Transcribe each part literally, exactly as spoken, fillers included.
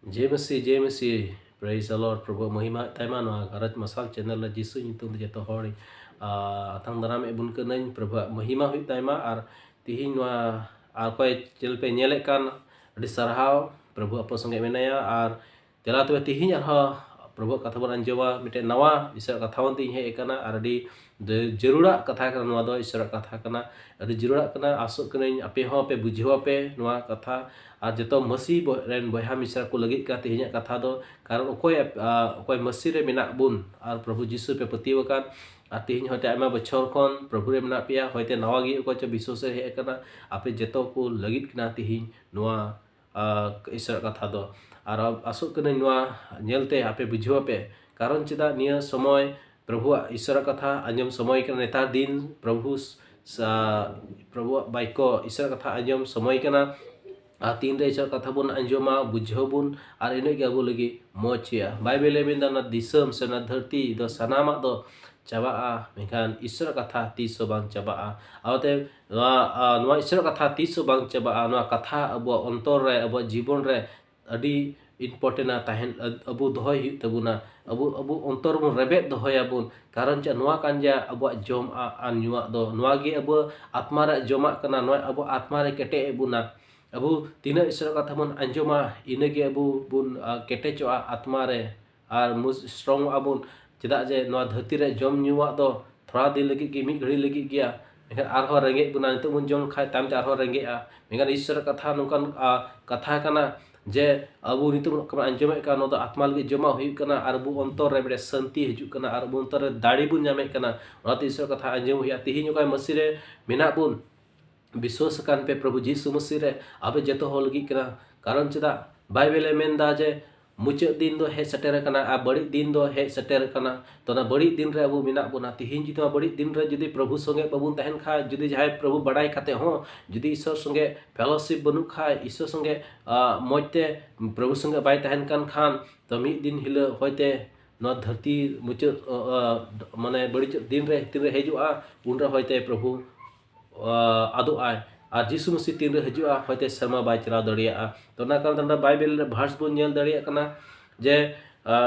ᱡᱮ ᱢᱮᱥᱤ, ᱡᱮ ᱢᱮᱥᱤ, praise the Lord᱾ ᱯᱨᱚᱵᱷᱩᱣᱟᱜ ᱢᱚᱦᱤᱢᱟ ᱦᱩᱭᱩᱜ ᱛᱟᱭᱢᱟ᱾ ᱱᱚᱣᱟ ᱜᱷᱟᱨᱚᱸᱡᱽ ᱢᱟᱨᱥᱟᱞ ᱪᱮᱱᱮᱞ ᱨᱮ ᱡᱤᱥᱩ ᱧᱩᱛᱩᱢ ᱛᱮ ᱡᱚᱛᱚ ᱦᱚᱲ, ᱟ, ᱟᱛᱟᱝ ᱫᱟᱨᱟᱢᱮᱫ ᱵᱚᱱ ᱠᱟᱹᱱᱟᱹᱧ᱾ ᱯᱨᱚᱵᱷᱩᱣᱟᱜ ᱢᱚᱦᱤᱢᱟ ᱦᱩᱭᱩᱜ ᱛᱟᱭᱢᱟ᱾ ᱟᱨ ᱛᱤᱦᱤᱧ ᱱᱚᱣᱟ, ᱟᱨ ᱚᱠᱚᱭ ᱪᱮᱱᱮᱞ ᱯᱮ ᱧᱮᱞᱮᱫ ᱠᱟᱱ, ᱟᱹᱰᱤ ᱥᱟᱨᱦᱟᱣ᱾ ᱯᱨᱚᱵᱷᱩ ᱟᱯᱮ ᱥᱚᱸᱜᱮ ᱢᱮᱱᱟᱭᱟ᱾ ᱟᱨ ᱫᱮᱞᱟ ᱛᱚᱵᱮ ᱛᱤᱦᱤᱧ ᱟᱨᱦᱚᱸ ᱯᱨᱚᱵᱷᱩᱣᱟᱜ ᱠᱟᱛᱷᱟ ᱵᱚᱱ ᱟᱸᱡᱚᱢᱟ, ᱢᱤᱫᱴᱮᱱ ᱱᱟᱣᱟ ᱤᱥᱟᱹᱨ ᱠᱟᱛᱷᱟ ᱵᱚᱱ ᱛᱤᱦᱤᱧ ᱦᱮᱡ ᱟᱠᱟᱱᱟ᱾ ᱟᱨ ᱟᱹᱰᱤ ᱫᱮ-, ᱡᱟᱹᱨᱩᱲᱟᱜ ᱠᱟᱛᱷᱟ ᱠᱟᱱᱟ ᱱᱚᱣᱟ ᱫᱚ, ᱤᱥᱟᱹᱨᱟᱜ ᱠᱟᱛᱷᱟ ᱠᱟᱱᱟ᱾ ᱟᱹᱰᱤ ᱡᱟᱹᱨᱩᱲᱟᱜ ᱠᱟᱱᱟ᱾ ᱟᱥᱚᱜ ᱠᱟᱹᱱᱟᱹᱧ ᱟᱯᱮ ᱦᱚᱸ ᱯᱮ ᱵᱩᱡᱷᱟᱹᱣ ᱟᱯᱮ ᱱᱚᱣᱟ ᱠᱟᱛᱷᱟ᱾ ᱟᱨ ᱡᱚᱛᱚ ᱢᱟᱹᱥᱤ ᱵᱚ-, ᱨᱮᱱ ᱵᱚᱭᱦᱟ ᱢᱤᱥᱨᱟ ᱠᱚ ᱞᱟᱹᱜᱤᱫ ᱠᱟᱱᱟ ᱛᱮᱦᱮᱧᱟᱜ ᱠᱟᱛᱷᱟ ᱫᱚ᱾ ᱠᱟᱨᱚᱱ ᱚᱠᱚᱭ, ᱟ, ᱚᱠᱚᱭ ᱢᱟᱹᱥᱤ ᱨᱮ ᱢᱮᱱᱟᱜ ᱵᱚᱱ ᱟᱨ ᱯᱨᱚᱵᱷᱩ ᱡᱤᱥᱩ ᱯᱮ ᱯᱟᱹᱛᱭᱟᱹᱣ ᱟᱠᱟᱱ, ᱟᱨ ᱛᱮᱦᱮᱧ ᱦᱚᱭᱛᱳ ᱟᱭᱢᱟ ᱵᱚᱪᱷᱚᱨ ᱠᱷᱚᱱ ᱯᱨᱚᱵᱷᱩ ᱨᱮ ᱢᱮᱱᱟᱜ ᱯᱮᱭᱟ, ᱦᱚᱭᱛᱳ ᱱᱟᱣᱟ ᱜᱮ ᱚᱠᱚᱭ ᱪᱚ ᱵᱤᱥᱣᱟᱥ ᱨᱮ ᱦᱮᱡ ᱟᱠᱟᱱᱟ, ᱟᱯᱮ ᱡᱚᱛᱚ ᱠᱚ ᱞᱟᱹᱜᱤᱫ ᱠᱟᱱᱟ ᱛᱮᱦᱮᱧ ᱱᱚᱣᱟ, ᱟ, ᱤᱥᱟᱹᱨᱟᱜ ᱠᱟᱛᱷᱟ ᱫᱚ᱾ ᱟᱨ ᱟᱥᱚᱜ ᱠᱟᱹᱱᱟᱹᱧ ᱱᱚᱣᱟ ᱧᱮᱞᱛᱮ ᱟᱯᱮ ᱵᱩᱡᱷᱟᱹᱣ ᱟᱯᱮ᱾ ᱠᱟᱨᱚᱱ ᱪᱮᱫᱟᱜ ᱱᱤᱭᱟᱹ ᱥᱚᱢᱚᱭ ᱯᱨᱚᱵᱷᱩᱣᱟᱜ ᱤᱥᱟᱹᱨᱟᱜ ᱠᱟᱛᱷᱟ ᱟᱸᱡᱚᱢ ᱥᱚᱢᱚᱭ ᱠᱟᱱᱟ᱾ ᱱᱮᱛᱟᱨ ᱫᱤᱱ ᱯᱨᱚᱵᱷᱩ ᱥᱟ-, ᱯᱨᱚᱵᱷᱩᱣᱟᱜ ᱵᱟᱠᱭᱚ ᱤᱥᱟᱹᱨᱟᱜ ᱠᱟᱛᱷᱟ ᱟᱸᱡᱚᱢ ᱥᱚᱢᱚᱭ ᱠᱟᱱᱟ᱾ ᱟᱨ ᱛᱤᱱᱨᱮ ᱤᱥᱟᱹᱨᱟᱜ ᱠᱟᱛᱷᱟ ᱵᱚᱱ ᱟᱸᱡᱚᱢᱟ, ᱵᱩᱡᱷᱟᱹᱣ ᱵᱚᱱ, ᱟᱨ ᱤᱱᱟᱹᱜ ᱜᱮ ᱟᱵᱚ ᱞᱟᱹᱜᱤᱫ ᱢᱚᱡᱽ ᱦᱩᱭᱩᱜᱼᱟ᱾ ᱵᱟᱭᱵᱮᱞᱮ ᱢᱮᱱᱫᱟ, ᱚᱱᱟ ᱫᱤᱥᱚᱢ ᱥᱮ ᱚᱱᱟ ᱫᱷᱟᱹᱨᱛᱤ ᱫᱚ ᱥᱟᱱᱟᱢᱟᱜ ᱫᱚ ᱪᱟᱵᱟᱜᱼᱟ, ᱢᱮᱱᱠᱷᱟᱱ ᱤᱥᱟᱹᱨᱟᱜ ᱠᱟᱛᱷᱟ ᱛᱤᱥ ᱦᱚᱸ ᱵᱟᱝ ᱪᱟᱵᱟᱜᱼᱟ᱾ ᱚᱱᱟᱛᱮ ᱱᱚᱣᱟ, ᱟ, ᱱᱚᱣᱟ ᱤᱥᱟᱹᱨᱟᱜ ᱠᱟᱛᱷᱟ ᱛᱤᱥ ᱦᱚᱸ ᱵᱟᱝ ᱪᱟᱵᱟᱜᱼᱟ᱾ ᱱᱚᱣᱟ ᱠᱟᱛᱷᱟ ᱟᱵᱚᱣᱟᱜ ᱚᱱᱛᱚᱨ ᱨᱮ, ᱟᱵᱚᱣᱟᱜ ᱡᱤᱵᱚᱱ ᱨᱮ ᱟᱹᱰᱤ important ᱟ ᱛᱟᱦᱮᱱ, ᱟᱵᱚ ᱫᱚᱦᱚᱭ ᱦᱩᱭᱩᱜ ᱛᱟᱵᱚᱱᱟ᱾ ᱟᱵᱚ, ᱟᱵᱚ ᱚᱱᱛᱚᱨ ᱵᱚᱱ ᱨᱮᱵᱮᱫ ᱫᱚᱦᱚᱭᱟᱵᱚᱱ᱾ ᱠᱟᱨᱚᱱ ᱪᱮᱫ? ᱱᱚᱣᱟ ᱠᱟᱱ ᱜᱮᱭᱟ ᱟᱵᱚᱣᱟᱜ ᱡᱚᱢᱟᱜ ᱟᱨ ᱧᱩᱣᱟᱜ ᱫᱚ᱾ ᱱᱚᱣᱟ ᱜᱮ ᱟᱵᱚ ᱟᱛᱢᱟ ᱨᱮᱭᱟᱜ ᱡᱚᱢᱟᱜ ᱠᱟᱱᱟ᱾ ᱱᱚᱣᱟ ᱟᱵᱚ ᱟᱛᱢᱟ ᱨᱮ ᱠᱮᱴᱮᱡ ᱮᱫ ᱵᱚᱱᱟ᱾ ᱟᱵᱚ ᱛᱤᱱᱟᱹᱜ ᱤᱥᱟᱹᱨᱟᱜ ᱠᱟᱛᱷᱟ ᱵᱚᱱ ᱟᱸᱡᱚᱢᱟ, ᱤᱱᱟᱹᱜᱮ ᱟᱵᱚ ᱵᱚᱱ, ᱟ, ᱠᱮᱴᱮᱡᱚᱜᱼᱟ ᱟᱛᱢᱟ ᱨᱮ᱾ ᱟᱨ ᱢᱩᱡᱽ-, strong ᱚᱜᱼᱟ ᱵᱚᱱ᱾ ᱪᱮᱫᱟᱜ ᱡᱮ ᱱᱚᱣᱟ ᱫᱷᱟᱹᱨᱛᱤ ᱨᱮ ᱡᱚᱢ ᱧᱩᱣᱟᱜ ᱫᱚ ᱛᱷᱚᱲᱟ ᱫᱤᱱ ᱞᱟᱹᱜᱤᱫ ᱜᱮ, ᱢᱤᱫ ᱜᱷᱟᱹᱲᱤ ᱞᱟᱹᱜᱤᱫ ᱜᱮᱭᱟ᱾ ᱢᱮᱱᱠᱷᱟᱱ ᱟᱨᱦᱚᱸ ᱨᱮᱸᱜᱮᱡ ᱵᱚᱱᱟ, ᱱᱤᱛᱚᱜ ᱵᱚᱱ ᱡᱚᱢ ᱠᱷᱟᱡ ᱛᱟᱭᱚᱢ ᱛᱮ ᱟᱨᱦᱚᱸ ᱨᱮᱸᱜᱮᱡᱼᱟ᱾ ᱢᱮᱱᱠᱷᱟᱱ ᱤᱥᱟᱹᱨᱟᱜ ᱠᱟᱛᱷᱟ ᱱᱚᱝᱠᱟᱱ, ᱟ, ᱠᱟᱛᱷᱟ ᱠᱟᱱᱟ ᱡᱮ ᱟᱵᱚ ᱱᱤᱛᱚᱜ ᱵᱚᱱ ᱟᱸᱡᱚᱢᱮᱫ ᱠᱟᱱ, ᱱᱚᱣᱟ ᱫᱚ ᱟᱛᱢᱟ ᱞᱟᱹᱜᱤᱫ ᱡᱚᱢᱟᱜ ᱦᱩᱭᱩᱜ ᱠᱟᱱᱟ᱾ ᱟᱨ ᱟᱵᱚ ᱚᱱᱛᱚᱨ ᱨᱮ ᱢᱤᱫᱴᱮᱱ ᱥᱟᱹᱱᱛᱤ ᱦᱤᱡᱩᱜ ᱠᱟᱱᱟ, ᱟᱨ ᱟᱵᱚ ᱚᱱᱛᱚᱨ ᱨᱮ ᱫᱟᱲᱮ ᱵᱚᱱ ᱧᱟᱢᱮᱫ ᱠᱟᱱᱟ᱾ ᱚᱱᱟᱛᱮ ᱤᱥᱟᱹᱨᱟᱜ ᱠᱟᱛᱷᱟ ᱟᱸᱡᱚᱢ ᱦᱩᱭᱩᱜᱼᱟ᱾ ᱛᱤᱦᱤᱧ ᱚᱠᱚᱭ ᱢᱟᱹᱥᱤ ᱨᱮ ᱢᱮᱱᱟᱜ ᱵᱚᱱ, ᱵᱤᱥᱣᱟᱥ ᱟᱠᱟᱱ ᱯᱮ ᱯᱨᱚᱵᱷᱩ ᱡᱤᱥᱩ ᱢᱟᱹᱥᱤ ᱨᱮ, ᱟᱯᱮ ᱡᱚᱛᱚ ᱦᱚᱲ ᱞᱟᱹᱜᱤᱫ ᱠᱟᱱᱟ᱾ ᱠᱟᱨᱚᱱ ᱪᱮᱫᱟᱜ? ᱵᱟᱭᱵᱮᱞᱮ ᱢᱮᱱᱫᱟ ᱡᱮ ᱢᱩᱪᱟᱹᱫ ᱫᱤᱱ ᱫᱚ ᱦᱮᱡ ᱥᱮᱴᱮᱨ ᱟᱠᱟᱱᱟ ᱟᱨ ᱵᱟᱹᱲᱤᱡ ᱫᱤᱱ ᱫᱚ ᱦᱮᱡ ᱥᱮᱴᱮᱨ ᱟᱠᱟᱱᱟ᱾ ᱛᱚ, ᱚᱱᱟ ᱵᱟᱹᱲᱤᱡ ᱫᱤᱱ ᱨᱮ ᱟᱵᱚ ᱢᱮᱱᱟᱜ ᱵᱚᱱᱟ᱾ ᱛᱤᱦᱤᱧ ᱡᱩᱫᱤ ᱱᱚᱣᱟ ᱵᱟᱹᱲᱤᱡ ᱫᱤᱱ ᱨᱮ ᱡᱩᱫᱤ ᱯᱨᱚᱵᱷᱩ ᱥᱚᱸᱜᱮ ᱵᱟᱵᱚᱱ ᱛᱟᱦᱮᱱ ᱠᱷᱟᱡ, ᱡᱩᱫᱤ ᱡᱟᱦᱟᱸᱭ ᱯᱨᱚᱵᱷᱩ ᱵᱟᱲᱟᱭ ᱠᱟᱛᱮ ᱦᱚᱸ ᱡᱩᱫᱤ ᱤᱥᱚᱨ ᱥᱚᱸᱜᱮ fellowship ᱵᱟᱹᱱᱩᱜ ᱠᱷᱟᱡ, ᱤᱥᱚᱨ ᱥᱚᱸᱜᱮ, ᱟ, ᱢᱚᱡᱽ ᱛᱮ ᱯᱨᱚᱵᱷᱩ ᱥᱚᱸᱜᱮ ᱵᱟᱭ ᱛᱟᱦᱮᱱ ᱠᱟᱱ ᱠᱷᱟᱱ, ᱛᱚ ᱢᱤᱫ ᱫᱤᱱ ᱦᱤᱞᱳᱜ ᱦᱚᱭᱛᱮ ᱱᱚᱣᱟ ᱫᱷᱟᱹᱨᱛᱤ ᱢᱩᱪᱟᱹᱫ, ᱟ, ᱟ, ᱢᱟᱱᱮ ᱵᱟᱹᱲᱤᱡ ᱫᱤᱱ ᱨᱮ ᱛᱤᱱᱨᱮ ᱦᱤᱡᱩᱜᱼᱟ, ᱩᱱᱨᱮ ᱦᱚᱭᱛᱮ ᱯᱨᱚᱵᱷᱩ, ᱟ, ᱟᱫᱚᱜ ᱟᱭ᱾ ᱟᱨ ᱡᱤᱥᱩ ᱢᱟᱹᱥᱤ ᱛᱤᱱᱨᱮ ᱦᱤᱡᱩᱜᱼᱟ, ᱦᱚᱭᱛᱳ ᱥᱮᱨᱢᱟ ᱵᱟᱭ ᱪᱟᱞᱟᱣ ᱫᱟᱲᱮᱭᱟᱜᱼᱟ᱾ ᱛᱚ ᱚᱱᱟ ᱠᱟᱨᱚᱱ ᱛᱮ ᱱᱚᱰᱮ ᱵᱟᱭᱵᱮᱞ ᱨᱮ ᱵᱷᱟᱨᱥ ᱵᱚᱱ ᱧᱮᱞ ᱫᱟᱲᱮᱭᱟᱜ ᱠᱟᱱᱟ ᱡᱮ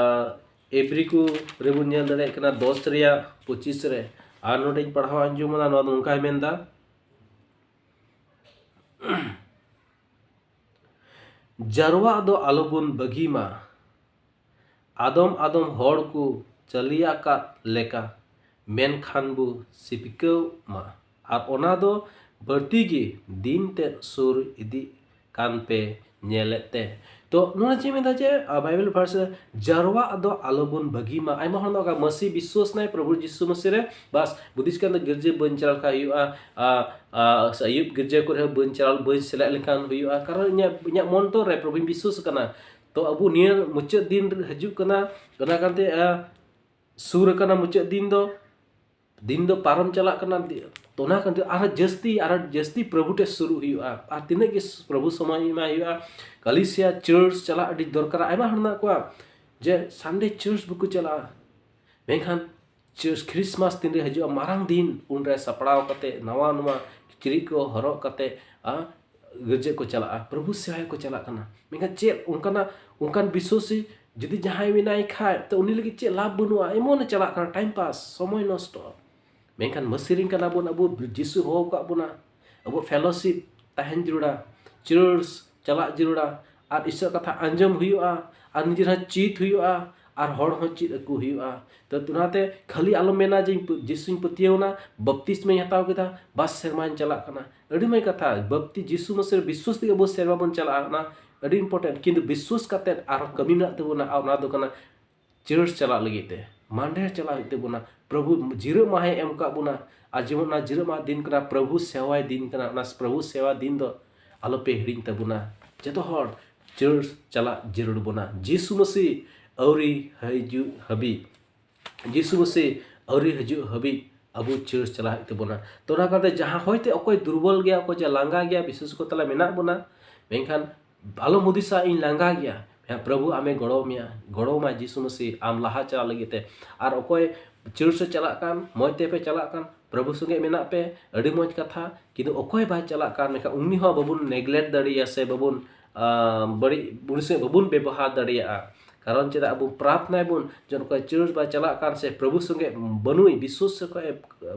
ᱮᱵᱨᱤ ᱠᱚ ᱨᱮᱵᱚᱱ ᱧᱮᱞ ᱫᱟᱲᱮᱭᱟᱜ ᱠᱟᱱᱟ ᱫᱚᱥ ᱨᱮᱭᱟᱜ ᱯᱚᱸᱪᱤᱥ ᱨᱮ᱾ ᱟᱨ ᱱᱚᱰᱮᱧ ᱯᱟᱲᱦᱟᱣ ᱟᱸᱡᱚᱢ ᱟᱫᱟ, ᱱᱚᱣᱟ ᱫᱚ ᱱᱚᱝᱠᱟᱭ ᱢᱮᱱᱫᱟ, ᱡᱟᱨᱣᱟᱜ ᱫᱚ ᱟᱞᱚᱵᱚᱱ ᱵᱟᱹᱜᱤ ᱢᱟ, ᱟᱫᱚᱢ ᱟᱫᱚᱢ ᱦᱚᱲ ᱠᱚ ᱪᱟᱹᱞᱤ ᱟᱠᱟᱫ ᱞᱮᱠᱟ, ᱢᱮᱱᱠᱷᱟᱱ ᱵᱚ ᱥᱤᱯᱤᱠᱟᱹᱣ ᱢᱟ᱾ ᱟᱨ ᱚᱱᱟ ᱫᱚ ᱵᱟᱹᱲᱛᱤ ᱜᱮ ᱫᱤᱱ ᱛᱮᱫ ᱥᱩᱨ ᱤᱫᱤᱜ ᱠᱟᱱ ᱯᱮ ᱧᱮᱞᱮᱫ ᱛᱮ᱾ ᱛᱚ ᱱᱚᱣᱟ ᱪᱮᱫ ᱢᱮᱱᱫᱟ ᱡᱮ ᱵᱟᱭᱵᱮᱞ ᱵᱷᱟᱨᱥ ᱨᱮ ᱡᱟᱨᱣᱟᱜ ᱫᱚ ᱟᱞᱚᱵᱚᱱ ᱵᱟᱹᱜᱤ ᱢᱟ᱾ ᱟᱭᱢᱟ ᱦᱚᱲ ᱫᱚ ᱚᱱᱠᱟ ᱢᱟᱹᱥᱤ ᱵᱤᱥᱣᱟᱥ ᱱᱟᱭ ᱯᱨᱚᱵᱷᱩ ᱡᱤᱥᱩ ᱢᱟᱹᱥᱤ ᱨᱮ, ᱵᱟᱥ ᱵᱩᱫᱷᱤᱥ ᱠᱟᱱ ᱫᱚ ᱜᱤᱨᱡᱟᱹ ᱵᱟᱹᱧ ᱪᱟᱞᱟᱣ ᱞᱮᱠᱷᱟᱱ ᱦᱩᱭᱩᱜᱼᱟ, ᱟᱹᱭᱩᱵ ᱜᱤᱨᱡᱟᱹ ᱠᱚᱨᱮ ᱦᱚᱸ ᱵᱟᱹᱧ ᱪᱟᱞᱟᱣ ᱵᱟᱹᱧ ᱥᱮᱞᱮᱫ ᱞᱮᱱᱠᱷᱟᱱ ᱦᱩᱭᱩᱜᱼᱟ, ᱠᱟᱨᱚᱱ ᱤᱧᱟᱹᱜ ᱤᱧᱟᱹᱜ ᱢᱚᱱ ᱛᱚᱨ ᱨᱮ ᱯᱨᱚᱵᱷᱩᱧ ᱵᱤᱥᱣᱟᱥ ᱠᱟᱱᱟ᱾ ᱛᱚ ᱟᱵᱚ ᱱᱤᱭᱟᱹ ᱢᱩᱪᱟᱹᱫ ᱫᱤᱱ ᱦᱤᱡᱩᱜ ᱠᱟᱱᱟ, ᱚᱱᱟ ᱠᱟᱨᱚᱱᱛᱮ ᱥᱩᱨ ᱟᱠᱟᱱᱟ ᱢᱩᱪᱟᱹᱫ ᱫᱤᱱ ᱫᱚ, ᱫᱤᱱ ᱫᱚ ᱯᱟᱨᱚᱢ ᱪᱟᱞᱟᱜ ᱠᱟᱱᱟ᱾ ᱛᱚ ᱚᱱᱟ ᱠᱷᱟᱹᱛᱤᱨ ᱟᱨᱦᱚᱸ ᱡᱟᱹᱥᱛᱤ ᱟᱨᱦᱚᱸ ᱡᱟᱹᱥᱛᱤ ᱯᱨᱚᱵᱷᱩ ᱴᱷᱮᱱ ᱥᱩᱨᱩᱜ ᱦᱩᱭᱩᱜᱼᱟ᱾ ᱟᱨ ᱛᱤᱱᱟᱹᱜ ᱜᱮ ᱯᱨᱚᱵᱷᱩ ᱥᱚᱢᱚᱭ ᱮᱢᱟᱭ ᱦᱩᱭᱩᱜᱼᱟ᱾ ᱠᱟᱞᱤᱥᱤᱭᱟ ᱪᱟᱨᱪ ᱪᱟᱞᱟᱜ ᱟᱹᱰᱤ ᱫᱚᱨᱠᱟᱨᱟ᱾ ᱟᱭᱢᱟ ᱦᱚᱲ ᱢᱮᱱᱟᱜ ᱠᱚᱣᱟ ᱡᱮ ᱥᱟᱱᱰᱮ ᱪᱟᱨᱪ ᱵᱟᱠᱚ ᱪᱟᱞᱟᱜᱼᱟ, ᱢᱮᱱᱠᱷᱟᱱ ᱪᱟᱨᱪ ᱠᱷᱨᱤᱥᱢᱟᱥ ᱛᱤᱱᱨᱮ ᱦᱤᱡᱩᱜᱼᱟ, ᱢᱟᱨᱟᱝ ᱫᱤᱱ, ᱩᱱᱨᱮ ᱥᱟᱯᱲᱟᱣ ᱠᱟᱛᱮ ᱱᱟᱣᱟ ᱱᱟᱣᱟ ᱠᱤᱪᱨᱤᱡ ᱠᱚ ᱦᱚᱨᱚᱜ ᱠᱟᱛᱮ ᱜᱤᱨᱡᱟᱹ ᱠᱚ ᱪᱟᱞᱟᱜᱼᱟ, ᱯᱨᱚᱵᱷᱩ ᱥᱮᱵᱟᱭ ᱠᱚ ᱪᱟᱞᱟᱜ ᱠᱟᱱᱟ᱾ ᱢᱮᱱᱠᱷᱟᱱ ᱪᱮᱫ ᱚᱱᱠᱟᱱᱟᱜ ᱚᱱᱠᱟᱱ ᱵᱤᱥᱣᱟᱥᱤ ᱡᱩᱫᱤ ᱡᱟᱦᱟᱸᱭ ᱢᱮᱱᱟᱭ ᱠᱷᱟᱡ, ᱛᱚ ᱩᱱᱤ ᱞᱟᱹᱜᱤᱫ ᱪᱮᱫ ᱞᱟᱵᱷ ᱵᱟᱹᱱᱩᱜᱼᱟ? ᱮᱢᱚᱱᱮ ᱪᱟᱞᱟᱜ ᱠᱟᱱᱟ, ᱴᱟᱭᱤᱢ ᱯᱟᱥ, ᱥᱚᱢᱚᱭ ᱱᱚᱥᱴᱚ᱾ ᱢᱮᱱᱠᱷᱟᱱ ᱢᱟᱹᱥᱤᱨᱤᱧ ᱠᱟᱱᱟ ᱵᱚᱱ ᱟᱵᱚ, ᱡᱤᱥᱩ ᱦᱚᱦᱚ ᱟᱠᱟᱫ ᱵᱚᱱᱟ, ᱟᱵᱚ ᱯᱷᱮᱞᱳᱥᱤᱯ ᱛᱟᱦᱮᱱ ᱡᱟᱹᱨᱩᱲᱟ, ᱪᱟᱨᱪ ᱪᱟᱞᱟᱜ ᱡᱟᱹᱨᱩᱲᱟ, ᱟᱨ ᱤᱥᱚᱨ ᱠᱟᱛᱷᱟ ᱟᱸᱡᱚᱢ ᱦᱩᱭᱩᱜᱼᱟ, ᱟᱨ ᱱᱤᱡᱮᱨ ᱦᱚᱸ ᱪᱮᱫ ᱦᱩᱭᱩᱜᱼᱟ, ᱟᱨ ᱦᱚᱲ ᱦᱚᱸ ᱪᱮᱫ ᱟᱠᱚ ᱦᱩᱭᱩᱜᱼᱟ᱾ ᱛᱚ ᱚᱱᱟᱛᱮ ᱠᱷᱟᱹᱞᱤ ᱟᱞᱚᱢ ᱢᱮᱱᱟ ᱡᱮ ᱤᱧ ᱯᱟᱹ- ᱡᱤᱥᱩᱧ ᱯᱟᱹᱛᱭᱟᱹᱣ ᱮᱱᱟ, ᱵᱟᱯᱛᱤᱥᱢᱟᱧ ᱦᱟᱛᱟᱣ ᱠᱮᱫᱟ, ᱵᱟᱥ ᱥᱮᱨᱢᱟᱧ ᱪᱟᱞᱟᱜ ᱠᱟᱱᱟ᱾ ᱟᱹᱰᱤ ᱢᱚᱡᱽ ᱠᱟᱛᱷᱟ, ᱵᱟᱯᱛᱤ ᱡᱤᱥᱩ ᱢᱟᱹᱥᱤ ᱨᱮ ᱵᱤᱥᱣᱟᱥ ᱛᱮᱜᱮ ᱟᱵᱚ ᱥᱮᱨᱢᱟ ᱵᱚᱱ ᱪᱟᱞᱟᱜᱼᱟ, ᱚᱱᱟ ᱟᱹᱰᱤ ᱤᱢᱯᱚᱨᱴᱮᱱᱴ᱾ ᱠᱤᱱᱛᱩ ᱵᱤᱥᱣᱟᱥ ᱠᱟᱛᱮᱫ ᱟᱨᱦᱚᱸ ᱠᱟᱹᱢᱤ ᱢᱮᱱᱟᱜ ᱛᱟᱵᱚᱱᱟ, ᱟᱨ ᱚᱱᱟ ᱫᱚ ᱠᱟᱱᱟ ᱪᱟᱨᱪ ᱪᱟᱞᱟᱜ ᱞᱟᱹᱜᱤᱫ ᱛᱮ, ᱢᱟᱱᱰᱮᱨ ᱪᱟᱞᱟᱜ ᱦᱩᱭᱩᱜ ᱛᱟᱵᱚᱱᱟ᱾ ᱯᱨᱚᱵᱷᱩ ᱡᱤᱨᱟᱹᱜ ᱢᱟᱦᱟᱭ ᱮᱢ ᱟᱠᱟᱫ ᱵᱚᱱᱟ, ᱟᱨ ᱡᱮᱢᱚᱱ ᱚᱱᱟ ᱡᱤᱨᱟᱹᱜ ᱢᱟᱦᱟ ᱫᱤᱱ ᱠᱟᱱᱟ, ᱯᱨᱚᱵᱷᱩ ᱥᱮᱣᱟᱭ ᱫᱤᱱ ᱠᱟᱱᱟ, ᱚᱱᱟ ᱯᱨᱚᱵᱷᱩ ᱥᱮᱣᱟ ᱫᱤᱱ ᱫᱚ ᱟᱞᱚᱯᱮ ᱦᱤᱲᱤᱧ ᱛᱟᱵᱚᱱᱟ᱾ ᱡᱚᱛᱚ ᱦᱚᱲ ᱪᱟᱨᱪ ᱪᱟᱞᱟᱜ ᱡᱟᱹᱨᱩᱲ ᱵᱚᱱᱟ᱾ ᱡᱤᱥᱩ ᱢᱟᱹᱥᱤ ᱟᱹᱣᱨᱤ ᱦᱤᱡᱩᱜ ᱦᱟᱹᱵᱤᱡ, ᱡᱤᱥᱩ ᱢᱟᱹᱥᱤ ᱟᱹᱣᱨᱤ ᱦᱤᱡᱩᱜ ᱦᱟᱹᱵᱤᱡ ᱟᱵᱚ ᱪᱟᱨᱪ ᱪᱟᱞᱟᱜ ᱦᱩᱭᱩᱜ ᱛᱟᱵᱚᱱᱟ᱾ ᱛᱚ ᱚᱱᱟ ᱠᱟᱨᱚᱱᱛᱮ ᱡᱟᱦᱟᱸ ᱦᱚᱭᱛᱮ ᱚᱠᱚᱭ ᱫᱩᱨᱵᱚᱞ ᱜᱮᱭᱟ, ᱚᱠᱚᱭ ᱡᱮ ᱞᱟᱸᱜᱟ ᱜᱮᱭᱟ, ᱵᱤᱥᱮᱥ ᱠᱚ ᱛᱟᱞᱟ ᱢᱮᱱᱟᱜ ᱵᱚᱱᱟ, ᱢᱮᱱᱠᱷᱟᱱ ᱟᱞᱚᱢ ᱦᱩᱫᱤᱥᱟ ᱤᱧ ᱞᱟᱸᱜᱟ ᱜᱮᱭᱟ᱾ ᱦᱮᱸ, ᱯᱨᱚᱵᱷᱩ ᱟᱢᱮ ᱜᱚᱲᱚ ᱢᱮᱭᱟ, ᱜᱚᱲᱚ ᱟᱢᱟᱭ ᱡᱤᱥᱩ ᱢᱟᱹᱥᱤ ᱟᱢ ᱞᱟᱦᱟ ᱪᱟᱞᱟᱜ ᱞᱟᱹᱜᱤᱫ ᱛᱮ᱾ ᱟᱨ ᱚᱠᱚᱭ ᱪᱟᱨᱪ ᱮ ᱪᱟᱞᱟᱜ ᱠᱟᱱ, ᱢᱚᱡᱽ ᱛᱮᱯᱮ ᱪᱟᱞᱟᱜ ᱠᱟᱱ, ᱯᱨᱚᱵᱷᱩ ᱥᱚᱸᱜᱮ ᱢᱮᱱᱟᱜ ᱯᱮ, ᱟᱹᱰᱤ ᱢᱚᱡᱽ ᱠᱟᱛᱷᱟ, ᱠᱤᱱᱛᱩ ᱚᱠᱚᱭ ᱵᱟᱭ ᱪᱟᱞᱟᱜ ᱠᱟᱱ, ᱢᱮᱱᱠᱷᱟᱱ ᱩᱱᱤ ᱦᱚᱸ ᱵᱟᱵᱚᱱ neglect ᱫᱟᱲᱮᱭᱟᱜᱼᱟ ᱥᱮ ᱵᱟᱵᱚᱱ, ᱟᱸ, ᱵᱟᱹᱲᱤᱡ, ᱩᱱᱤ ᱥᱚᱸᱜᱮ ᱵᱟᱵᱚᱱ ᱵᱮᱵᱚᱦᱟᱨ ᱫᱟᱲᱮᱭᱟᱜᱼᱟ᱾ ᱠᱟᱨᱚᱱ ᱪᱮᱫᱟᱜ ᱟᱵᱚ ᱯᱨᱟᱨᱛᱷᱱᱟᱭ ᱵᱚᱱ, ᱡᱮ ᱚᱠᱚᱭ ᱪᱟᱨᱪ ᱵᱟᱭ ᱪᱟᱞᱟᱜ ᱠᱟᱱ ᱥᱮ ᱯᱨᱚᱵᱷᱩ ᱥᱚᱸᱜᱮ ᱵᱟᱹᱱᱩᱭ, ᱵᱤᱥᱣᱟᱥ ᱨᱮ ᱠᱚ,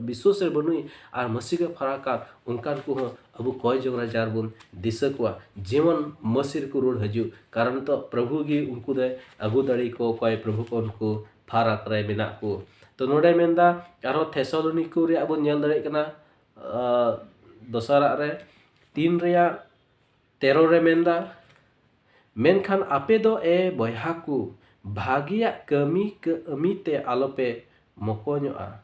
ᱵᱤᱥᱣᱟᱥ ᱨᱮ ᱵᱟᱹᱱᱩᱭ ᱟᱨ ᱢᱟᱹᱥᱤ ᱜᱮ ᱯᱷᱟᱨᱟᱠ ᱠᱟᱱ, ᱚᱱᱠᱟᱱ ᱠᱚᱦᱚᱸ ᱟᱵᱚ ᱠᱚᱭ ᱡᱚᱝ ᱨᱮ ᱡᱟᱨ ᱵᱚᱱ ᱫᱤᱥᱟᱹ ᱠᱚᱣᱟ, ᱡᱮᱢᱚᱱ ᱢᱟᱹᱥᱤ ᱨᱮᱠᱚ ᱨᱩᱣᱟᱹᱲ ᱦᱤᱡᱩᱜ᱾ ᱠᱟᱨᱚᱱ ᱛᱚ ᱯᱨᱚᱵᱷᱩ ᱜᱮ ᱩᱱᱠᱩ ᱫᱚᱭ ᱟᱹᱜᱩ ᱫᱟᱲᱮ ᱠᱚ, ᱚᱠᱚᱭ ᱯᱨᱚᱵᱷᱩ ᱠᱚ ᱩᱱᱠᱩ ᱯᱷᱟᱨᱟᱠ ᱨᱮ ᱢᱮᱱᱟᱜ ᱠᱚ᱾ ᱛᱚ ᱱᱚᱰᱮ ᱢᱮᱱᱫᱟ ᱟᱨᱦᱚᱸ ᱛᱷᱮᱥᱟᱞᱳᱱᱤᱠᱩ ᱨᱮᱭᱟᱜ ᱵᱚᱱ ᱧᱮᱞ ᱫᱟᱲᱮᱭᱟᱜ ᱠᱟᱱᱟ, ᱟᱸ, ᱫᱚᱥᱟᱨᱟᱜ ᱨᱮ ᱛᱤᱱ ᱨᱮᱭᱟᱜ ᱛᱮᱨᱚ ᱨᱮ ᱢᱮᱱᱫᱟ, ᱢᱮᱱᱠᱷᱟᱱ ᱟᱯᱮ ᱫᱚ ᱮ ᱵᱚᱭᱦᱟ ᱠᱚ, ᱵᱷᱟᱜᱮᱭᱟᱜ ᱠᱟᱹᱢᱤ, ᱠᱟᱹᱢᱤ ᱛᱮ ᱟᱞᱚᱯᱮ ᱢᱚᱠᱚᱧᱚᱜᱼᱟ᱾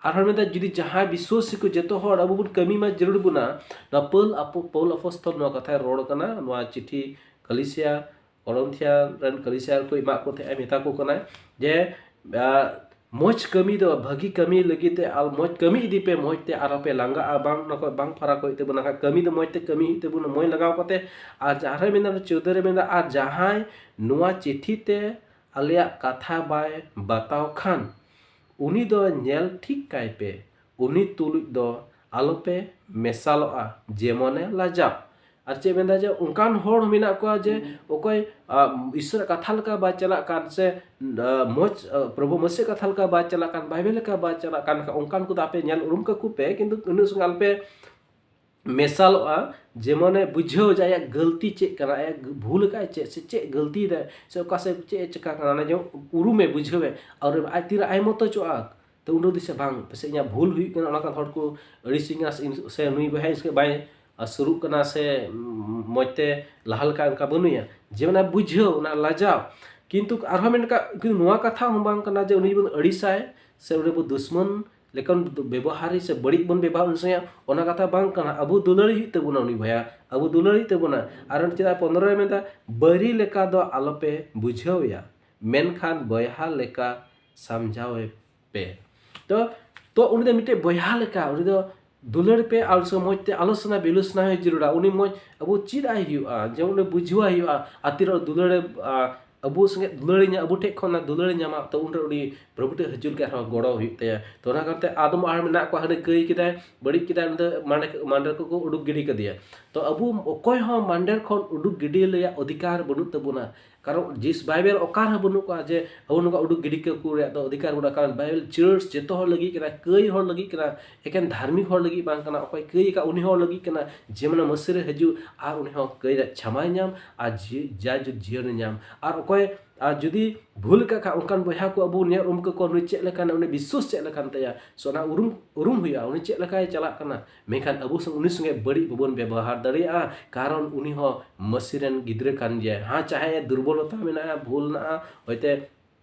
ᱟᱨᱦᱚᱸ ᱢᱮᱱᱫᱟ, ᱡᱩᱫᱤ ᱡᱟᱦᱟᱸᱭ ᱵᱤᱥᱣᱟᱥᱤ ᱠᱚ ᱡᱚᱛᱚ ᱦᱚᱲ ᱟᱵᱚ ᱵᱚᱱ ᱠᱟᱹᱢᱤ ᱢᱟ ᱡᱟᱹᱨᱩᱲ ᱵᱚᱱᱟ᱾ ᱱᱚᱣᱟ ᱯᱟᱹᱞ ᱟᱯᱚ-, ᱯᱟᱹᱣᱩᱞ ᱟᱯᱚᱥᱛᱚᱞ ᱱᱚᱣᱟ ᱠᱟᱛᱷᱟᱭ ᱨᱚᱲ ᱠᱟᱱᱟ, ᱱᱚᱣᱟ ᱪᱤᱴᱷᱤ ᱠᱟᱞᱤᱥᱤᱭᱟ, ᱠᱚᱨᱤᱱᱛᱷᱤᱭᱟ ᱨᱮᱱ ᱠᱟᱞᱤᱥᱤᱭᱟ ᱠᱚ ᱮᱢᱟᱜ ᱠᱚ ᱛᱟᱦᱮᱸᱫ, ᱢᱮᱛᱟ ᱠᱚ ᱠᱟᱱᱟᱭ ᱡᱮ, ᱟᱨ ᱢᱚᱡᱽ ᱠᱟᱹᱢᱤ ᱫᱚ, ᱵᱷᱟᱹᱜᱤ ᱠᱟᱹᱢᱤ ᱞᱟᱹᱜᱤᱫ ᱛᱮ ᱟᱨ ᱢᱚᱡᱽ ᱠᱟᱹᱢᱤ ᱤᱫᱤ ᱯᱮ, ᱢᱚᱡᱽ ᱛᱮ ᱟᱨ ᱟᱯᱮ ᱞᱟᱸᱜᱟᱜᱼᱟ ᱵᱟᱝ, ᱚᱱᱟ ᱠᱷᱚᱱ ᱵᱟᱝ ᱯᱷᱟᱨᱟᱠ ᱦᱩᱭᱩᱜ ᱛᱟᱵᱚᱱᱟ᱾ ᱠᱟᱹᱢᱤ ᱫᱚ ᱢᱚᱡᱽ ᱛᱮ ᱠᱟᱹᱢᱤ ᱦᱩᱭᱩᱜ ᱛᱟᱵᱚᱱᱟ, ᱢᱚᱡᱽ ᱞᱟᱜᱟᱣ ᱠᱟᱛᱮ᱾ ᱟᱨ ᱡᱟᱦᱟᱸ ᱨᱮ ᱢᱮᱱᱫᱟ, ᱪᱳᱫᱽᱫᱳ ᱨᱮ ᱢᱮᱱᱫᱟ, ᱟᱨ ᱡᱟᱦᱟᱸᱭ ᱱᱚᱣᱟ ᱪᱤᱴᱷᱤ ᱛᱮ ᱟᱞᱮᱭᱟᱜ ᱠᱟᱛᱷᱟ ᱵᱟᱭ ᱵᱟᱛᱟᱣ ᱠᱷᱟᱱ, ᱩᱱᱤ ᱫᱚ ᱧᱮᱞ ᱴᱷᱤᱠ ᱠᱟᱭ ᱯᱮ, ᱩᱱᱤ ᱛᱩᱞᱩᱡ ᱫᱚ ᱟᱞᱚᱯᱮ ᱢᱮᱥᱟᱞᱚᱜᱼᱟ, ᱡᱮᱢᱚᱱᱮ ᱞᱟᱡᱟᱜ᱾ ᱟᱨ ᱪᱮᱫ ᱢᱮᱱᱫᱟ ᱡᱮ ᱚᱱᱠᱟᱱ ᱦᱚᱲ ᱢᱮᱱᱟᱜ ᱠᱚᱣᱟ ᱡᱮ ᱦᱩᱸ᱾ ᱚᱠᱚᱭ, ᱟ, ᱤᱥᱥᱚᱨᱟᱜ ᱠᱟᱛᱷᱟ ᱞᱮᱠᱟ ᱵᱟᱭ ᱪᱟᱞᱟᱜ ᱠᱟᱱ ᱥᱮ, ᱟ, ᱢᱚᱡᱽ, ᱟ, ᱯᱨᱚᱵᱷᱩ ᱢᱚᱥᱤᱭᱟᱜ ᱠᱟᱛᱷᱟ ᱞᱮᱠᱟ ᱵᱟᱭ ᱪᱟᱞᱟᱜ ᱠᱟᱱ, ᱵᱟᱭᱵᱮᱞ ᱞᱮᱠᱟ ᱵᱟᱭ ᱪᱟᱞᱟᱜ ᱠᱟᱱ, ᱚᱱᱠᱟᱱ ᱠᱚᱫᱚ ᱟᱯᱮ ᱧᱮᱞ ᱩᱨᱩᱢ ᱠᱟᱠᱚ ᱯᱮ, ᱠᱤᱱᱛᱩ ᱩᱱᱟᱹᱜ ᱥᱚᱸᱜᱮ ᱟᱞᱚᱯᱮ ᱢᱮᱥᱟᱞᱚᱜᱼᱟ, ᱡᱮᱢᱚᱱᱮ ᱵᱩᱡᱷᱟᱹᱣ ᱡᱮ ᱟᱭᱟᱜ ᱜᱟᱹᱞᱛᱤ ᱪᱮᱫ ᱠᱟᱱᱟ, ᱟᱭᱟᱜ ᱵᱷᱩᱞ ᱟᱠᱟᱫ ᱪᱮᱫ, ᱥᱮ ᱪᱮᱫ ᱜᱟᱹᱞᱛᱤᱭᱮᱫᱟᱭ, ᱥᱮ ᱚᱠᱟ ᱥᱮᱫ ᱪᱮᱫ ᱮ ᱪᱮᱠᱟ ᱠᱟᱱᱟ, ᱚᱱᱟ ᱡᱮ ᱩᱨᱩᱢᱮ ᱵᱩᱡᱷᱟᱹᱣᱮ, ᱟᱨ ᱟᱡ ᱛᱤᱨᱮ ᱟᱭ ᱢᱚᱛᱚ ᱪᱚᱜᱼᱟ, ᱛᱚ ᱩᱱ ᱨᱮ ᱫᱤᱥᱟᱹ ᱵᱟᱝ, ᱯᱟᱥᱮᱡ ᱤᱧᱟᱹᱜ ᱵᱷᱩᱞ ᱦᱩᱭᱩᱜ ᱠᱟᱱᱟ, ᱚᱱᱟ ᱠᱷᱟᱱ ᱦᱚᱲ ᱠᱚ ᱟᱹᱲᱤᱥᱤᱧ ᱠᱟᱱᱟ, ᱥᱮ ᱤᱧ, ᱥᱮ ᱱᱩᱭ ᱵᱚᱭᱦᱟ ᱤᱧ ᱥᱚᱸᱜᱮ ᱵᱟᱭ, ᱟ, ᱥᱩᱨᱩᱜ ᱠᱟᱱᱟ, ᱥᱮ, ᱩᱸ, ᱢᱚᱡᱽ ᱛᱮ ᱞᱟᱦᱟ ᱞᱮᱠᱟ ᱚᱱᱠᱟ ᱵᱟᱹᱱᱩᱭᱟ, ᱡᱮ ᱚᱱᱟ ᱵᱩᱡᱷᱟᱹᱣ, ᱚᱱᱟ ᱞᱟᱡᱟᱣ᱾ ᱠᱤᱱᱛᱩ ᱟᱨᱦᱚᱸ ᱢᱮᱱ ᱠᱟᱜ, ᱠᱤᱱᱛᱩ ᱱᱚᱣᱟ ᱠᱟᱛᱷᱟ ᱦᱚᱸ ᱵᱟᱝ ᱠᱟᱱᱟ ᱡᱮ ᱩᱱᱤ ᱵᱚᱱ ᱟᱹᱲᱤᱥᱟᱭ, ᱥᱮ ᱩᱱᱤ ᱵᱚ ᱫᱩᱥᱢᱚᱱ ᱞᱮᱠᱟᱱ ᱵᱮᱵᱚᱦᱟᱨᱤ ᱥᱮ ᱵᱟᱹᱲᱤᱡ ᱵᱚᱱ ᱵᱮᱵᱚᱦᱟᱨ ᱩᱱ ᱥᱚᱢᱚᱭ, ᱚᱱᱟ ᱠᱟᱛᱷᱟ ᱵᱟᱝ ᱠᱟᱱᱟ᱾ ᱟᱵᱚ ᱫᱩᱞᱟᱹᱲ ᱦᱩᱭᱩᱜ ᱛᱟᱵᱚᱱᱟ ᱩᱱᱤ ᱵᱚᱭᱦᱟ, ᱟᱵᱚ ᱫᱩᱞᱟᱹᱲ ᱦᱩᱭᱩᱜ ᱛᱟᱵᱚᱱᱟ᱾ ᱟᱨ ᱪᱮᱫᱟᱜ ᱯᱚᱱᱨᱚ ᱨᱮ ᱢᱮᱱᱫᱟ, ᱵᱟᱹᱨᱤ ᱞᱮᱠᱟ ᱫᱚ ᱟᱞᱚᱯᱮ ᱵᱩᱡᱷᱟᱹᱣᱮᱭᱟ, ᱢᱮᱱᱠᱷᱟᱱ ᱵᱚᱭᱦᱟ ᱞᱮᱠᱟ ᱥᱟᱢᱡᱷᱟᱣᱮ ᱯᱮ᱾ ᱛᱚ, ᱛᱚ ᱩᱱᱤ ᱫᱚ ᱢᱤᱫᱴᱮᱡ ᱵᱚᱭᱦᱟ ᱞᱮᱠᱟ, ᱩᱱᱤ ᱫᱚ ᱫᱩᱞᱟᱹᱲ ᱯᱮ ᱟᱨ ᱩᱱᱤ ᱥᱚᱸᱜᱮ ᱢᱚᱡᱽ ᱛᱮ ᱟᱞᱳᱪᱚᱱᱟ ᱵᱤᱞᱳᱪᱚᱱᱟ ᱦᱩᱭ ᱡᱟᱹᱨᱩᱲᱟ᱾ ᱩᱱᱤ ᱢᱚᱡᱽ ᱟᱵᱚ ᱪᱮᱫ ᱟᱭ ᱦᱩᱭᱩᱜᱼᱟ, ᱡᱮᱢᱚᱱ ᱩᱱᱤ ᱵᱩᱡᱷᱟᱹᱣᱟᱭ ᱦᱩᱭᱩᱜᱼᱟ, ᱟᱨ ᱛᱤᱱᱟᱹᱜ ᱫᱩᱞᱟᱹᱲᱮ, ᱟ, ᱟᱵᱚ ᱥᱚᱸᱜᱮ ᱫᱩᱞᱟᱹᱲᱮ ᱧᱟᱢ, ᱟᱵᱚ ᱴᱷᱮᱡ ᱠᱷᱚᱱ ᱚᱱᱟ ᱫᱩᱞᱟᱹᱲᱮ ᱧᱟᱢᱟ, ᱛᱚ ᱩᱱᱨᱮ ᱩᱱᱤ ᱯᱨᱚᱵᱷᱩ ᱴᱷᱮᱡ ᱦᱤᱡᱩᱜ ᱞᱟᱹᱜᱤᱫ ᱟᱨᱦᱚᱸ ᱜᱚᱲᱚ ᱦᱩᱭᱩᱜ ᱛᱟᱭᱟ᱾ ᱛᱚ ᱚᱱᱟ ᱠᱟᱨᱚᱱ ᱛᱮ ᱟᱫᱚᱢ ᱟᱨ ᱢᱮᱱᱟᱜ ᱠᱚᱣᱟ, ᱦᱟᱹᱱᱤ ᱠᱟᱹᱭ ᱠᱮᱫᱟᱭ, ᱵᱟᱹᱲᱤᱡ ᱠᱮᱫᱟᱭ, ᱩᱱᱤ ᱫᱚ ᱢᱟᱸᱰᱮ, ᱢᱟᱸᱰᱮᱨ ᱠᱚᱠᱚ ᱩᱰᱩᱠ ᱜᱤᱰᱤ ᱠᱟᱫᱮᱭᱟ᱾ ᱛᱚ ᱟᱵᱚ ᱚᱠᱚᱭ ᱦᱚᱸ ᱢᱟᱸᱰᱮᱨ ᱠᱷᱚᱱ ᱩᱰᱩᱠ ᱜᱤᱰᱤ ᱨᱮᱭᱟᱜ ᱚᱫᱷᱤᱠᱟᱨ ᱵᱟᱹᱱᱩᱜ ᱛᱟᱵᱚᱱᱟ, ᱠᱟᱨᱚᱱ ᱡᱤᱥ ᱵᱟᱭᱵᱮᱞ ᱚᱠᱟ ᱨᱮᱦᱚᱸ ᱵᱟᱹᱱᱩᱜ ᱠᱚᱣᱟ ᱡᱮ ᱟᱵᱚ ᱱᱚᱝᱠᱟ ᱩᱰᱩᱠ ᱜᱤᱰᱤ ᱠᱟᱠᱚ ᱨᱮᱭᱟᱜ ᱫᱚ ᱚᱫᱷᱤᱠᱟᱨ ᱵᱟᱹᱱᱩᱜᱼᱟ᱾ ᱠᱟᱨᱚᱱ ᱵᱟᱭᱵᱮᱞ ᱪᱟᱹᱨᱪ ᱡᱚᱛᱚ ᱦᱚᱲ ᱞᱟᱹᱜᱤᱫ ᱠᱟᱱᱟ, ᱠᱟᱹᱭ ᱦᱚᱲ ᱞᱟᱹᱜᱤᱫ ᱠᱟᱱᱟ, ᱮᱠᱮᱱ ᱫᱷᱟᱨᱢᱤᱠ ᱦᱚᱲ ᱞᱟᱹᱜᱤᱫ ᱵᱟᱝ ᱠᱟᱱᱟ᱾ ᱚᱠᱚᱭ ᱠᱟᱹᱭ ᱟᱠᱟᱫ ᱩᱱᱤ ᱦᱚᱲ ᱞᱟᱹᱜᱤᱫ ᱠᱟᱱᱟ, ᱡᱮ ᱢᱟᱱᱮ ᱢᱟᱹᱥᱤ ᱨᱮ ᱦᱤᱡᱩᱜ ᱟᱨ ᱩᱱᱤ ᱦᱚᱸ ᱠᱟᱹᱭ ᱨᱮᱭᱟᱜ ᱪᱷᱟᱢᱟᱭ ᱧᱟᱢ ᱟᱨ ᱡᱤ-, ᱡᱟᱭᱡᱩᱜᱽ ᱡᱤᱭᱚᱱᱮ ᱧᱟᱢ᱾ ᱟᱨ ᱚᱠᱚᱭ ᱟᱨ ᱡᱩᱫᱤ ᱵᱷᱩᱞ ᱟᱠᱟᱫ ᱠᱷᱟᱱ, ᱚᱱᱠᱟᱱ ᱵᱚᱭᱦᱟ ᱠᱚ ᱟᱵᱚ ᱧᱮᱞ ᱩᱨᱩᱢ ᱠᱟᱠᱚᱣᱟ, ᱱᱩᱭ ᱪᱮᱫ ᱞᱮᱠᱟᱱᱟ, ᱩᱱᱤ ᱵᱤᱥᱥᱟᱹᱥ ᱪᱮᱫ ᱞᱮᱠᱟᱱ ᱛᱟᱭᱟ, ᱥᱮ ᱚᱱᱟ ᱩᱨᱩᱢ, ᱩᱨᱩᱢ ᱦᱩᱭᱩᱜᱼᱟ, ᱩᱱᱤ ᱪᱮᱫ ᱞᱮᱠᱟᱭ ᱪᱟᱞᱟᱜ ᱠᱟᱱᱟ᱾ ᱢᱮᱱᱠᱷᱟᱱ ᱟᱵᱚ ᱥᱚᱸᱜᱮ, ᱩᱱᱤ ᱥᱚᱸᱜᱮ ᱵᱟᱹᱲᱤᱡ ᱵᱟᱵᱚᱱ ᱵᱮᱵᱚᱦᱟᱨ ᱫᱟᱲᱮᱭᱟᱜᱼᱟ, ᱠᱟᱨᱚᱱ ᱩᱱᱤ ᱦᱚᱸ ᱢᱟᱹᱥᱤ ᱨᱮᱱ ᱜᱤᱫᱽᱨᱟᱹ ᱠᱟᱱ ᱜᱮᱭᱟᱭ᱾ ᱦᱮᱸ, ᱪᱟᱦᱮ ᱫᱩᱨᱵᱚᱞᱚᱛᱟ ᱢᱮᱱᱟᱜᱼᱟ, ᱵᱷᱩᱞ ᱢᱮᱱᱟᱜᱼᱟ, ᱦᱚᱭᱛᱮ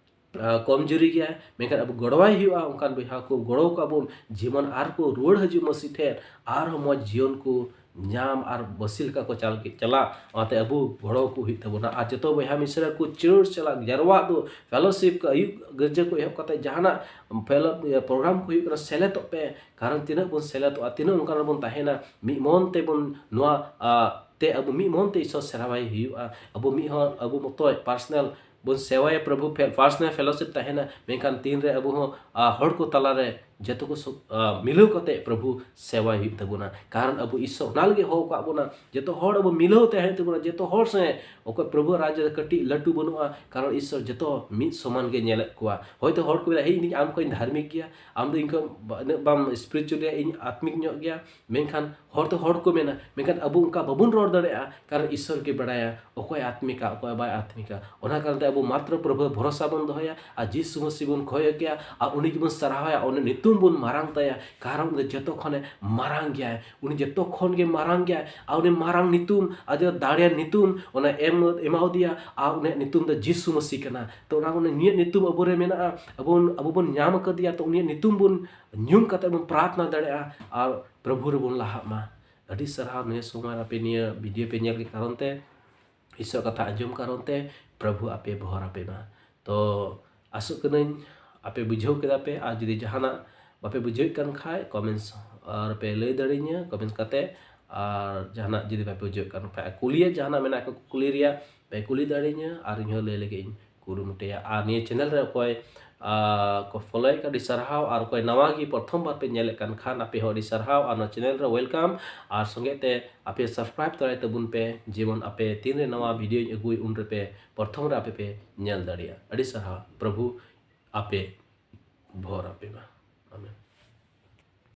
ᱟᱸ, ᱠᱚᱢᱡᱩᱨᱤ ᱜᱮᱭᱟᱭ, ᱢᱮᱱᱠᱷᱟᱱ ᱟᱵᱚ ᱜᱚᱲᱚᱣᱟᱭ ᱦᱩᱭᱩᱜᱼᱟ᱾ ᱚᱱᱠᱟᱱ ᱵᱚᱭᱦᱟ ᱠᱚ ᱜᱚᱲᱚ ᱠᱚᱣᱟ ᱵᱚᱱ, ᱡᱮᱢᱚᱱ ᱟᱨ ᱠᱚ ᱨᱩᱣᱟᱹᱲ ᱦᱤᱡᱩᱜ ᱢᱟᱹᱥᱤ ᱴᱷᱮᱱ, ᱟᱨᱦᱚᱸ ᱢᱚᱡᱽ ᱡᱤᱭᱚᱱ ᱠᱚ ᱧᱟᱢ ᱟᱨ ᱢᱟᱹᱥᱤ ᱞᱮᱠᱟ ᱠᱚ ᱪᱟᱞ-, ᱪᱟᱞᱟᱜ᱾ ᱚᱱᱟᱛᱮ ᱟᱵᱚ ᱜᱚᱲᱚ ᱠᱚ ᱦᱩᱭᱩᱜ ᱛᱟᱵᱚᱱᱟ᱾ ᱟᱨ ᱡᱚᱛᱚ ᱵᱚᱭᱦᱟ ᱢᱤᱥᱨᱟ ᱠᱚ ᱪᱟᱨᱪ ᱪᱟᱞᱟᱜ, ᱡᱟᱨᱣᱟᱜ ᱫᱚ, ᱯᱷᱮᱞᱳᱥᱤᱯ ᱠᱚ, ᱟᱹᱭᱩᱵ ᱜᱤᱨᱡᱟᱹ ᱠᱚ ᱮᱦᱚᱵ ᱠᱟᱛᱮ ᱡᱟᱦᱟᱱᱟᱜ ᱯᱷᱮᱞᱳ-, ᱤᱭᱟᱹ, ᱯᱨᱳᱜᱨᱟᱢ ᱠᱚ ᱦᱩᱭᱩᱜ ᱠᱟᱱᱟ, ᱥᱮᱞᱮᱫᱚᱜ ᱯᱮ᱾ ᱠᱟᱨᱚᱱ ᱛᱤᱱᱟᱹᱜ ᱵᱚᱱ ᱥᱮᱞᱮᱫᱚᱜᱼᱟ, ᱛᱤᱱᱟᱹᱜ ᱚᱱᱠᱟ ᱨᱮᱵᱚᱱ ᱛᱟᱦᱮᱱᱟ, ᱢᱤᱫ ᱢᱚᱱ ᱛᱮᱵᱚᱱ ᱱᱚᱣᱟ, ᱟ, ᱛᱮ ᱟᱵᱚ ᱢᱤᱫ ᱢᱚᱱ ᱛᱮ ᱤᱥᱚᱨ ᱥᱮᱨᱣᱟᱭ ᱦᱩᱭᱩᱜᱼᱟ᱾ ᱟᱵᱚ ᱢᱤᱫ ᱦᱚᱲ, ᱟᱵᱚ ᱢᱚᱛᱚᱡ ᱯᱟᱨᱥᱚᱱᱟᱞ ᱵᱚᱱ ᱥᱮᱣᱟᱭᱟ, ᱯᱨᱚᱵᱷᱩ ᱯᱷᱮ-, ᱯᱟᱨᱥᱚᱱᱟᱞ ᱯᱷᱮᱞᱳᱥᱤᱯ ᱛᱟᱦᱮᱱᱟ, ᱢᱮᱱᱠᱷᱟᱱ ᱛᱤᱱᱨᱮ ᱟᱵᱚ ᱦᱚᱸ, ᱟ, ᱦᱚᱲ ᱠᱚ ᱛᱟᱞᱟᱨᱮ ᱡᱚᱛᱚ ᱠᱚ ᱥᱚ-, ᱟ, ᱢᱤᱞᱟᱹᱣ ᱠᱟᱛᱮ ᱯᱨᱚᱵᱷᱩ ᱥᱮᱣᱟᱭ ᱦᱩᱭᱩᱜ ᱛᱟᱵᱚᱱᱟ᱾ ᱠᱟᱨᱚᱱ ᱟᱵᱚ ᱤᱥᱥᱚᱨ ᱚᱱᱟ ᱞᱟᱹᱜᱤᱫ ᱦᱚᱦᱚ ᱟᱠᱟᱫ ᱵᱚᱱᱟ, ᱡᱚᱛᱚ ᱦᱚᱲ ᱟᱵᱚ ᱢᱤᱞᱟᱹᱣ ᱛᱟᱦᱮᱸ ᱦᱩᱭᱩᱜ ᱛᱟᱵᱚᱱᱟ, ᱡᱚᱛᱚ ᱦᱚᱲ ᱥᱮ ᱚᱠᱚᱭ ᱯᱨᱚᱵᱷᱩ ᱨᱟᱡᱽ ᱨᱮ ᱠᱟᱹᱴᱤᱡ ᱞᱟᱹᱴᱩ ᱵᱟᱹᱱᱩᱜᱼᱟ, ᱠᱟᱨᱚᱱ ᱤᱥᱥᱚᱨ ᱡᱚᱛᱚ ᱢᱤᱫ ᱥᱚᱢᱟᱱ ᱜᱮ ᱧᱮᱞᱮᱫ ᱠᱚᱣᱟ᱾ ᱦᱚᱭᱛᱳ ᱦᱚᱲ ᱠᱚ ᱢᱮᱱᱟ, "ᱦᱮᱸ, ᱤᱧ ᱟᱢ ᱠᱷᱚᱱ ᱤᱧ ᱫᱷᱟᱨᱢᱤᱠ ᱜᱮᱭᱟ, ᱟᱢ ᱫᱚ ᱤᱧ ᱠᱷᱚᱱ ᱵᱟ-, ᱩᱱᱟᱹᱜ ᱵᱟᱢ ᱥᱯᱤᱨᱤᱪᱩᱣᱟᱞ ᱜᱮᱭᱟ, ᱤᱧ ᱟᱛᱢᱤᱠ ᱧᱚᱜ ᱜᱮᱭᱟ", ᱢᱮᱱᱠᱷᱟᱱ ᱦᱚᱲ ᱫᱚ ᱦᱚᱲ ᱠᱚ ᱢᱮᱱᱟ, ᱢᱮᱱᱠᱷᱟᱱ ᱟᱵᱚ ᱚᱱᱠᱟ ᱵᱟᱵᱚᱱ ᱨᱚᱲ ᱫᱟᱲᱮᱭᱟᱜᱼᱟ, ᱠᱟᱨᱚᱱ ᱤᱥᱥᱚᱨ ᱜᱮ ᱵᱟᱲᱟᱭᱟ ᱚᱠᱚᱭ ᱟᱛᱢᱤᱠᱟ, ᱚᱠᱚᱭ ᱵᱟᱭ ᱟᱛᱢᱤᱠᱟ᱾ ᱚᱱᱟ ᱠᱟᱨᱚᱱ ᱛᱮ ᱟᱵᱚ ᱢᱟᱛᱨᱚ ᱯᱨᱚᱵᱷᱩ ᱵᱷᱚᱨᱚᱥᱟ ᱵᱚᱱ ᱫᱚᱦᱚᱭᱟ ᱟᱨ ᱡᱤᱥᱩ ᱢᱟᱹᱥᱤ ᱵᱚᱱ ᱠᱷᱚᱭ ᱠᱮᱭᱟ ᱟᱨ ᱩᱱᱤ ᱜᱮᱵᱚᱱ ᱥᱟᱨᱦᱟᱣᱟ, ᱩᱱᱤ ᱧᱩᱛᱩᱢ ᱵᱚᱱ ᱢᱟᱨᱟᱝ ᱛᱟᱭᱟ, ᱠᱟᱨᱚᱱ ᱩᱱᱤ ᱫᱚ ᱡᱚᱛᱚ ᱠᱷᱚᱱᱮ ᱢᱟᱨᱟᱝ ᱜᱮᱭᱟᱭ, ᱩᱱᱤ ᱡᱚᱛᱚ ᱠᱷᱚᱱ ᱜᱮ ᱢᱟᱨᱟᱝ ᱜᱮᱭᱟᱭ᱾ ᱟᱨ ᱩᱱᱤ ᱢᱟᱨᱟᱝ ᱧᱩᱛᱩᱢ, ᱟᱨ ᱡᱚᱛᱚ ᱫᱟᱲᱮᱭᱟᱱ ᱧᱩᱛᱩᱢ ᱚᱱᱟ ᱮᱢ, ᱮᱢᱟᱣᱫᱮᱭᱟ, ᱟᱨ ᱩᱱᱤᱭᱟᱜ ᱧᱩᱛᱩᱢ ᱫᱚ ᱡᱤᱥᱩ ᱢᱟᱹᱥᱤ ᱠᱟᱱᱟ᱾ ᱛᱚ ᱚᱱᱟ, ᱩᱱᱤᱭᱟᱜ ᱧᱩᱛᱩᱢ ᱟᱵᱚᱨᱮ ᱢᱮᱱᱟᱜᱼᱟ, ᱟᱵᱚ, ᱟᱵᱚ ᱵᱚᱱ ᱧᱟᱢ ᱟᱠᱟᱫᱮᱭᱟ, ᱛᱚ ᱩᱱᱤᱭᱟᱜ ᱧᱩᱛᱩᱢ ᱵᱚᱱ ᱧᱩᱢ ᱠᱟᱛᱮ ᱵᱚᱱ ᱯᱨᱟᱨᱛᱷᱱᱟ ᱫᱟᱲᱮᱭᱟᱜᱼᱟ ᱟᱨ ᱯᱨᱚᱵᱷᱩ ᱨᱮᱵᱚᱱ ᱞᱟᱦᱟᱜ ᱢᱟ᱾ ᱟᱹᱰᱤ ᱥᱟᱨᱦᱟᱣ ᱱᱤᱭᱟᱹ ᱥᱚᱢᱚᱭ ᱟᱯᱮ ᱱᱤᱭᱟᱹ ᱵᱷᱤᱰᱤᱭᱳ ᱯᱮ ᱧᱮᱞ ᱠᱮᱫ ᱠᱟᱨᱚᱱ ᱛᱮ, ᱤᱥᱚᱨ ᱠᱟᱛᱷᱟ ᱟᱸᱡᱚᱢ ᱠᱟᱨᱚᱱ ᱛᱮ ᱯᱨᱚᱵᱷᱩ ᱟᱯᱮ ᱵᱚᱦᱚᱨ ᱟᱯᱮ ᱢᱟ᱾ ᱛᱚ ᱟᱥᱚᱜ ᱠᱟᱹᱱᱟᱹᱧ ᱟᱯᱮ ᱵᱩᱡᱷᱟᱹᱣ ᱠᱮᱫᱟ ᱯᱮ, ᱟᱨ ᱡᱩᱫᱤ ᱡᱟᱦᱟᱱᱟᱜ ᱵᱟᱯᱮ ᱵᱩᱡᱷᱟᱹᱣᱮᱫ ᱠᱟᱱ ᱠᱷᱟᱡ ᱠᱚᱢᱮᱱᱴᱥ ᱨᱮᱯᱮ ᱞᱟᱹᱭ ᱫᱟᱲᱮᱭᱟᱹᱧᱟ, ᱠᱚᱢᱮᱱᱴᱥ ᱠᱟᱛᱮ᱾ ᱟᱨ ᱡᱟᱦᱟᱱᱟᱜ ᱡᱩᱫᱤ ᱵᱟᱯᱮ ᱵᱩᱡᱷᱟᱹᱣᱮᱫ ᱠᱟᱱ ᱠᱷᱟᱡ, ᱠᱩᱞᱤᱭᱟᱜ ᱡᱟᱦᱟᱱᱟᱜ ᱢᱮᱱᱟᱜ ᱠᱚ ᱠᱩᱞᱤ ᱨᱮᱭᱟᱜ, ᱯᱮ ᱠᱩᱞᱤ ᱫᱟᱲᱮᱭᱟᱹᱧᱟ ᱟᱨ ᱤᱧ ᱦᱚᱸ ᱞᱟᱹᱭ ᱞᱟᱹᱜᱤᱫ ᱤᱧ ᱠᱩᱨᱩᱢᱩᱴᱩᱭᱟ᱾ ᱟᱨ ᱱᱤᱭᱟᱹ ᱪᱮᱱᱮᱞ ᱨᱮ ᱚᱠᱚᱭ ᱟᱨ, ᱠᱚ ᱯᱷᱚᱞᱳᱭᱮᱫ ᱠᱟᱱ, ᱟᱹᱰᱤ ᱥᱟᱨᱦᱟᱣ᱾ ᱟᱨ ᱚᱠᱚᱭ ᱱᱟᱣᱟ ᱜᱮ ᱯᱨᱚᱛᱷᱚᱢ ᱵᱟᱨ ᱯᱮ ᱧᱮᱞᱮᱫ ᱠᱟᱱ ᱠᱷᱟᱱ, ᱟᱯᱮ ᱦᱚᱸ ᱟᱹᱰᱤ ᱥᱟᱨᱦᱟᱣ᱾ ᱟᱨ ᱱᱚᱣᱟ ᱪᱮᱱᱮᱞ ᱨᱮ ᱣᱮᱞᱠᱟᱢ᱾ ᱟᱨ ᱥᱚᱸᱜᱮ ᱛᱮ ᱟᱯᱮ ᱥᱟᱵᱥᱠᱨᱟᱭᱤᱵ ᱫᱟᱲᱮ ᱛᱟᱵᱚᱱ ᱯᱮ, ᱡᱮᱢᱚᱱ ᱟᱯᱮ ᱛᱤᱱᱨᱮ ᱱᱟᱣᱟ ᱵᱷᱤᱰᱤᱭᱳᱧ ᱟᱹᱜᱩᱭ, ᱩᱱ ᱨᱮᱯᱮ ᱯᱨᱚᱛᱷᱚᱢ ᱨᱮ ᱟᱯᱮ ᱯᱮ ᱧᱮᱞ ᱫᱟᱲᱮᱭᱟᱜᱼᱟ᱾ ᱟᱹᱰᱤ ᱥᱟᱨᱦᱟᱣ᱾ ᱯᱨᱚᱵᱷᱩ ᱟᱯᱮ ᱵᱷᱚᱨ ᱟᱯᱮ ᱢᱟ᱾ ᱟᱢᱮᱱ᱾